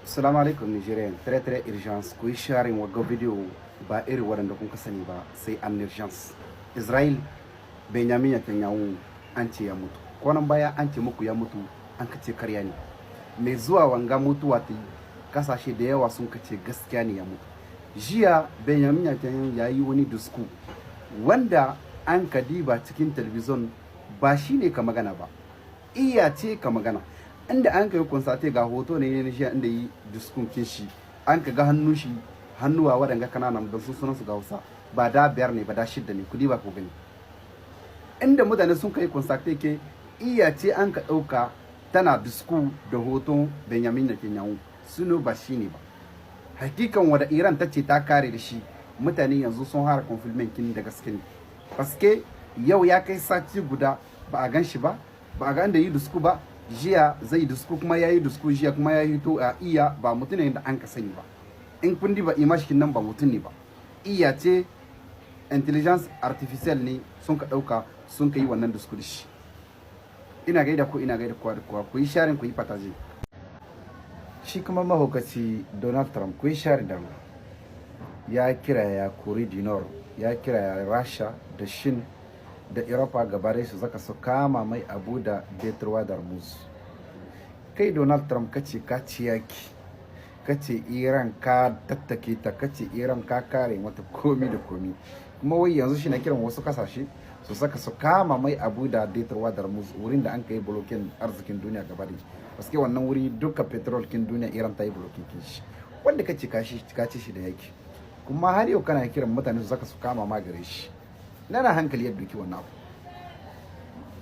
Assalamu alaikum Nigerian, très très urgence, ku yi sharing wagga video, ba iri waɗanda kun ka sani ba, sai an urgence. Israel, Benjamin Netanyahu an ce ya mutu. Kwanan baya an ce muku ya mutu, an ka ce karya ne. Mai zuwa wanga mutuwa ta yi, kasashe da yawa sun ka ce gaskiya ne ya mutu. Jiya Benjamin Netanyahu ya yi wani discours wanda an ka diba cikin talabijin, ba shi ne ka magana ba, iya ce ka magana. Inda an kai constater, ga hoto ne na jiya inda yi discours kin shi, an ka ga hannun shi, hannuwa waɗanga kananan ban sun sunan su ga Hausa ba, da biyar ne ba, da shidda ne, kudi ba ku gani. Inda mutane sun kai constater ke iya ce an ka ɗauka tana discours da hoton Benjamin Netanyahu, suno ba shi ne ba. Hakikan wada Iran ta ce ta kare da shi, mutane yanzu sun hara confirming kin da gaske ne, paske yau ya kai sati guda ba a gan shi ba, ba a ga inda yi discours ba. Jiya zai discours, kuma ya yi discours jiya, kuma ya hito a iya ba mutum ne da an ka sani ba. In kun diba image nan, ba mutum ne ba, iya ce, intelligence artificielle ne sun ka dauka sun ka yi wannan discours shi. Ina gaida ku, ina gaida kowa da kowa. Ku yi sharing, ku yi partage. Shi kuma mahaukaci Donald Trump, ku yi sharing da ya kira ya Corée du Nord, ya kira ya Rasha da Shin da Europa gaba su zaka su kama mai abu da Detroit d'Hormuz. Kai Donald Trump, kace ka ci yaki, kace Iran ka tattake ta, kace Iran ka kare mata komi da komi, kuma wai yanzu shi na kiran wasu kasashe su saka su kama mai abu da Detroit d'Hormuz, wurin da an kai blocking arzikin duniya gaba da, paske wannan wuri duka petrol kin duniya Iran ta yi blocking kin shi. Wanda kace ka ci shi da yaki, kuma har yau kana kiran mutane su saka su kama ma gare shi. Nana hankali ya doki wannan abu,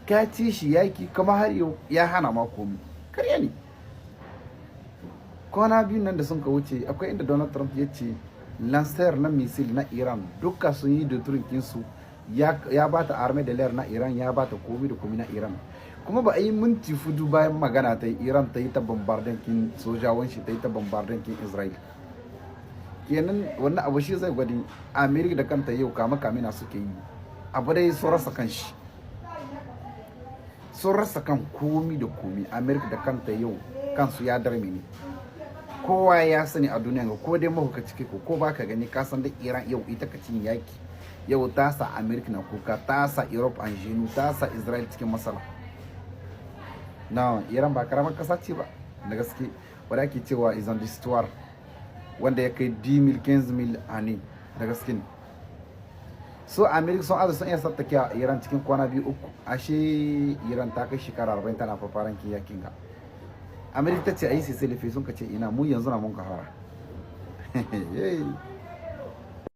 ka ci shi yaki, kuma har yau ya hana ma komi, karya ne. Kwana biyu nan da sun ka wuce, akwai inda Donald Trump ya ce lanceur na missile na Iran duka sun yi détruire su, ya bata armée de l'air na Iran, ya bata komi da komi na Iran. Kuma ba a yi minti 4 bayan magana ta yi, Iran ta yi ta bombarden kin sojawan shi, ta yi ta bombarden kin Israel. Kenan wannan abu shi zai gwadi America da kanta yau kama kamina suke yi. Abu dai sun rasa kan shi, sun rasa kan komi da komi. America da kanta yau kansu ya darme ne. Kowa ya sani a duniya, ko dai mahuka ciki ko baka gani, ka san da Iran yau ita ka cin yaki. Yau ta sa America na kuka, ta sa Europe en genoux, ta sa Israel cikin matsala. Na Iran ba karamar kasa ce ba da gaske, wadda ake cewa is on histoire wanda ya kai 10,000, 15,000 années da gaske ne. So America sun aza sun iya sattake a Iran cikin kwana biyu uku, ashe Iran ta kai shekara 40 tana fafaran yakin ga. America ta ce a yi cessez-le-feu, sun ka ce ina, mu yanzu na mun ka fara.